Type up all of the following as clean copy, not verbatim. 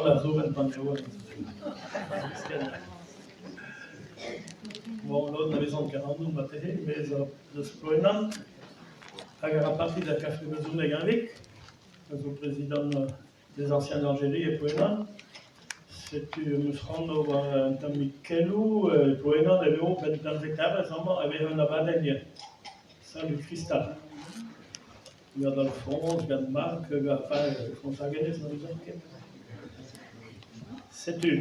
War ar zourenn pan eo Bon, lod na vezont ket anv marteze, me zo deus Ploenan hag a ra parti da Kafe Brezhoneg Henvig, a zo prezidant des Anciens d'Algérie e Ploenan. Setu em eus c'hoant ober un tammig keloù. E Ploenan e vezo 'benn 15 eurvezh amañ e vez un abadenn ivez. Salut Kristal. Gant Alphonse, gant Marc, enfin Alphonse Hagenez n'ouzon ket. Setu,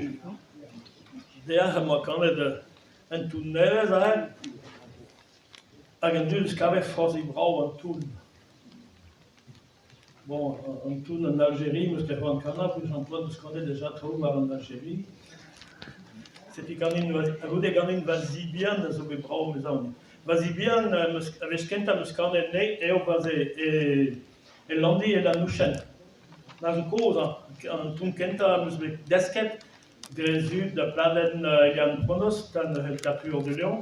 dec'h em boa kanet un toull nevez aze hag an dud eus kavet forzhik brav an toull. Bon, an toull en Aljeria 'm eus ket c'hoant kanañ peogwir Antoine 'deus kanet deja traoù war an Aljeria. Setu ganin a-goude ganin va zi bihan a zo bet brav 'm eus aon. Va zi bihan a wech kentañ 'm eus kanet anezhi eo pa 'z eo e Landi e Lanouchenn. Ma zo kozh hañ, an ton kentañ am eus bet desket dre zud da pladenn Yann Pronost ha neuze Tapure du Lion.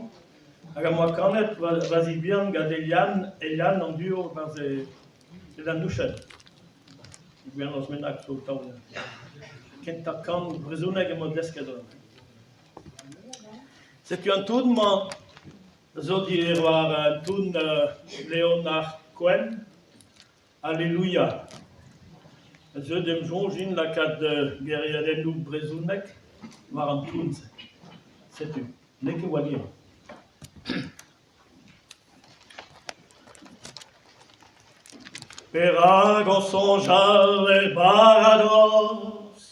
Hag am boa kanet va zi bihan gant Eliane, Eliane an Duo barzh e Lanouchenn. Gwernoz bennak zo taol. Kentañ kan brezhoneg em boa desket. Setu an ton-mañ zo diwar ton Leonard Cohen, Alleluia. Zeu d'em soñj din lakaat geriadennoù brezhonek war an ton-se. Setu, n'eo ket war hir. Perak o soñjal er baradoz?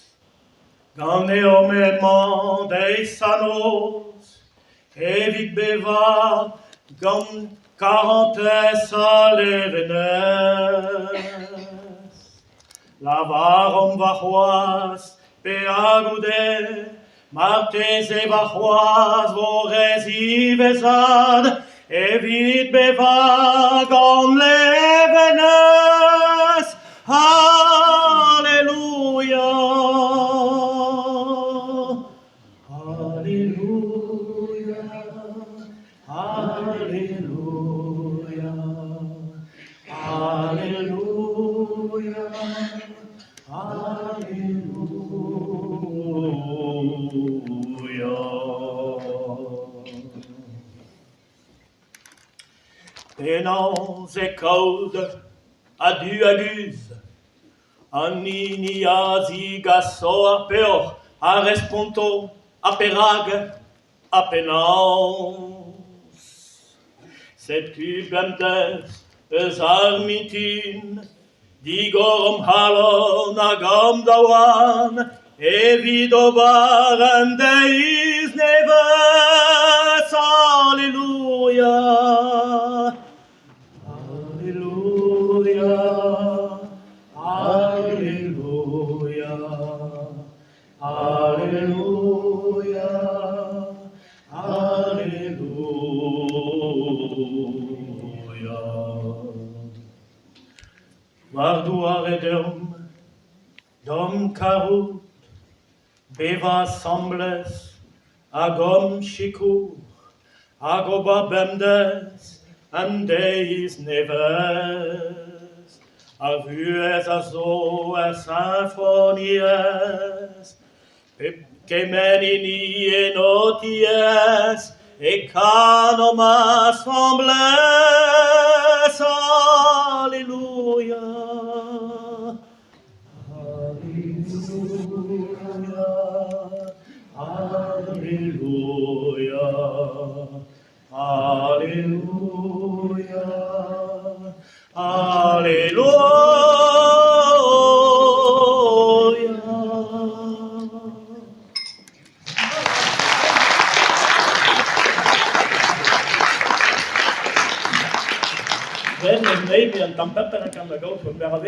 Ganeomp emañ deiz ha noz evit bevañ gant karantez ha levenez. Lavaromp warc'hoazh pe a-goude, marteze warc'hoazh 'vo re ziwezhat evit bevañ gant levenez. Alleluia! Alleluia! Alleluia! Alleluia! Alleluia! Penaos e kaout a-du a-guzh an hini a zigaso ar peoc'h a responto ha perak ha penaos. Setu bemdez eus ar mintin digor am c'halon hag am daouarn evit ober un deiz nevez. Alleluia! Alleluia! Alleluia! Alleluia! Alleluia! War douar e deomp d'hom karout, bevañ asambles hag hom sikour, hag ober bemdez an deiz nevez. Ar vuhez a zo er siñfoniezh, pep kement hini en ho tiez e kanomp asambles. Alleluia! Alleluia! Alleluia! Alleluia! Alleluia! Ben, maybe an tamm paper a kan da gaout